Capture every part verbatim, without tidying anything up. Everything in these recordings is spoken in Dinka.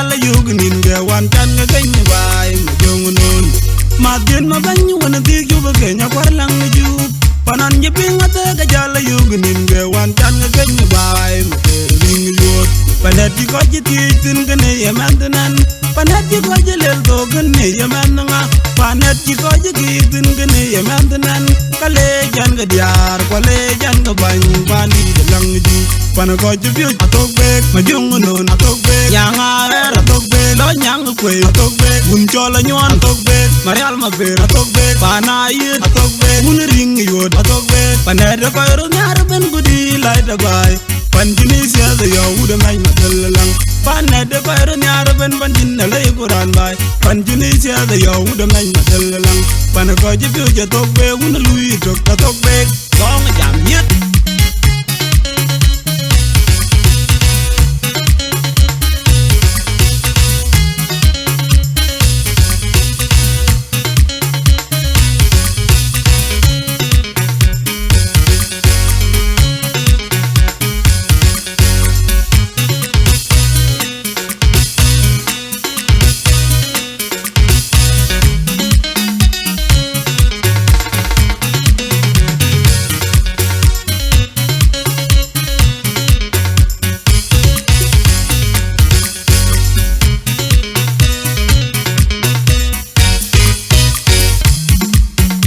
Ala yök nïn ke wan can ke keny baai, Majöŋ Nööŋ. Madhin ma bɛ̈ny wën dhïk yup ke nya kuar läŋ jup. Panan cï piŋ athek ke jal yök nïn ke wan can ke keny baai, Majöŋ Nööŋ yuöt. Panɛt cï kɔc cï thiëëc thïn kënë ye mɛnh thïn ɛn. Panɛt cï kɔc cï lel thok kënë ye mɛnh ŋa. Panɛt cï kɔc cï kiik thïn kënë ye mɛnh thïn ɛn. Ka le jɛn ke diaar, ku le jɛn ke bäny, pandït ë läŋ jup. Pan kɔc cï piöc athok bek, Majöŋ Nööŋ athok bek, Nyaŋ Aɣɛɛr athok bek, Lɔ Nyaŋ Kuei athok bek, Wun Cɔl Anyuɔn athok bek, Marial Maber athok bek, Pan Ayït athok bek, Wun Riŋ Yuöt athok bek. Panɛt ë kɔc röt nhiaar ëbën ku dï lac tɔ baai. Pan cïn ë thiëëth ë yɔ̈ɔ̈k wut ë mɛc Madhäl ë läŋ. Panɛt ë kɔc röt nhiaar ëbën, pan cïn ë lëi ku raan baai. Pan cïn ë thiëëth ë yɔ̈ɔ̈k wut ë mɛc Madhäl ë läŋ. Pan kɔc cï piöc athok bek, wun ë luui tök athok bek. Gɔ̈ŋ jam yeth.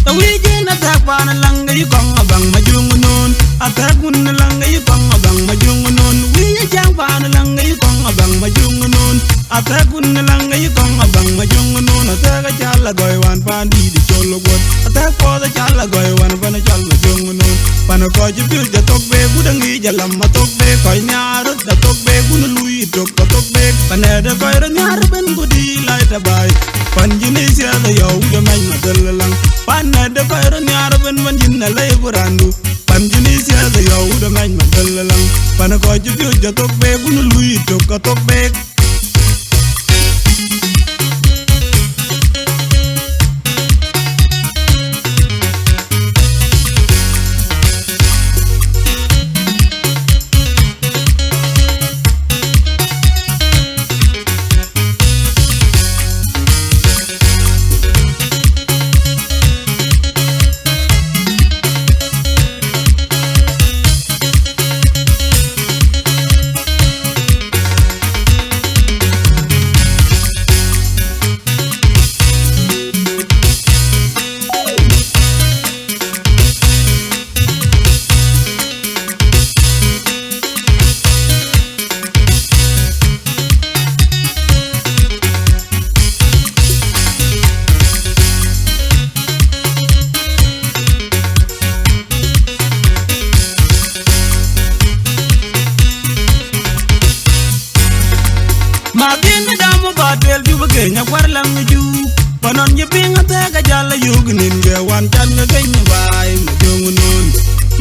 Të wic en athɛ̈k paan läŋ ke yï kɔŋ abaŋ Majöŋ Nööŋ. Athɛ̈k wun läŋ ke yï kɔŋ abaŋ Majöŋ Nööŋ. Wic ë cäŋ paan läŋ ke yï kɔŋ abaŋ Majöŋ Nööŋ. Athɛ̈k wun läŋ ke yï kɔŋ abaŋ Majöŋ Nööŋ. Athɛ̈k acal agɔ̈i wan pandït ë col guöt. Athɛ̈k puɔth acal agɔ̈i wan pan acal Majöŋ Nööŋ. Pan kɔc cï piöc athok bek, wut aŋic alam athok bek, kɔc nhiaar röt athok bek, wun lui tök athok bek. Panɛt ë kɔc röt nhiaar ëbën ku dï lac tɔ baai. Pan cïn ë thiëëth ë yɔ̈ɔ̈k wut ë mɛc Madhäl ë läŋ. Panɛt ë kɔc röt nhiaar ëbën, pan cïn ë lëi ku raandu. Pan cïn ë thiëëth ë yɔ̈ɔ̈k wut ë mɛc Madhäl ë läŋ. Pan kɔc cï piöc athok bek, wun lui tök athok bek. Madhin dam ba tuel jup ke nya kuar läŋ jup. Panan cï piŋ athɛ̈k ajal ayök nïn ke wan can ke keny baai Majöŋ Nööŋ.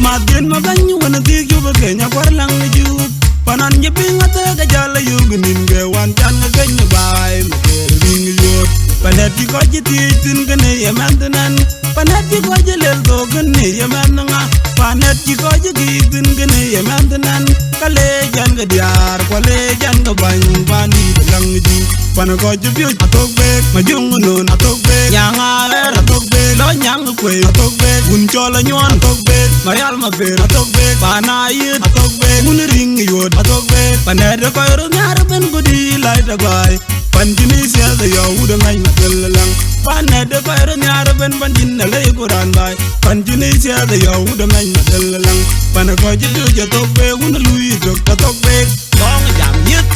Madhin ma bɛ̈ny wën dhïk jup ke nya kuar läŋ jup. Panan cï piŋ athɛ̈k ajal ayök nïn ke wan can ke keny baai Maker Riŋ Yuöt. Panɛt cï kɔc cï thiëëc thïn kënë ye mɛnh thïn ɛn. Panɛt cï kɔc ë lel thok kënë ye mɛnh ŋa. Panɛt cï kɔc ë gïïk thïn kënë ye mɛnh thïn ɛn. Ka le jɛn ke diaar, ku le jɛn ke bäny, pandït ë läŋ jup. Pan kɔc cï piöc athok bek, Majöŋ Nööŋ athok bek, Nyaŋ Aɣɛɛr athok bek, Lɔ Nyaŋ Kuei athok bek, Wun Cɔl Anyuɔn athok bek, Marial Maber athok bek, Pan Ayït athok bek, Wun Riŋ Yuöt athok bek. Panɛt ë kɔc röt nhiaar ëbën ku dï lac tɔ baai. Pan cïn ë thiëëth ë yɔ̈ɔ̈k wut ë mɛc Madhäl ë läŋ. Panɛt ë kɔc röt nhiaar ëbën, pan cïn ë lëi ku raan baai. Pan cïn ë thiëëth ë yɔ̈ɔ̈k wut ë mɛc Madhäl ë läŋ. Pan kɔc cï piöc athok bek, wun lui tök athok bek. Gɔ̈ŋ jam yeth.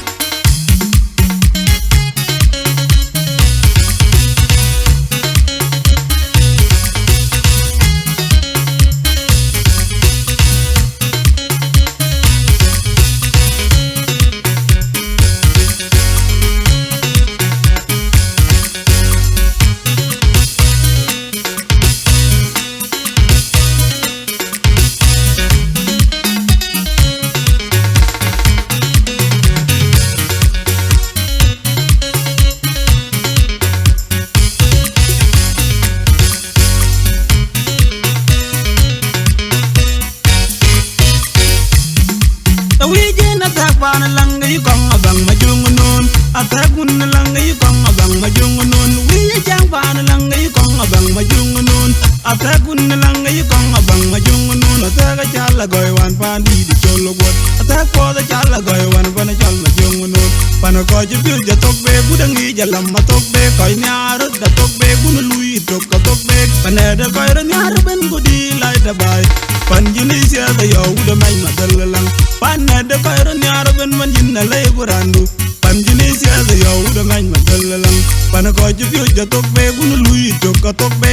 Athɛɛk wun läŋ yï kɔŋ abaŋ ma jöŋ nun, wïc ë cäŋ paan läŋ yï kɔŋ abaŋ ma jöŋ nun. Athɛɛk wun läŋ yï kɔŋ abaŋ ma jöŋ nun, athɛɛk acal la gɔ̈i wan paan dïït col guɔt. Athɛɛk puɔth acal la gɔ̈i wan pan cɔl ma jöŋ nun. Pan kɔc piöc athok bek, wut aŋic alam athok bek, kɔc nhiaar röt athok bek, wun lui tök athok bek. Pan ëdë kɔc röt nhiaar ëbën ku dï lac tɛ̈ baai. Pan jïn ë thiɛth ayɔu wut amɛc ma dhël läŋ. Pan ëdë kɔc röt nhiaar ëbën man yïn alei ku randu. Pan jïn ë thiɛth ayɔu wut amɛc ma dhël läŋ. Pan kɔc cï piöc athok bek, wun lui tök athok bek.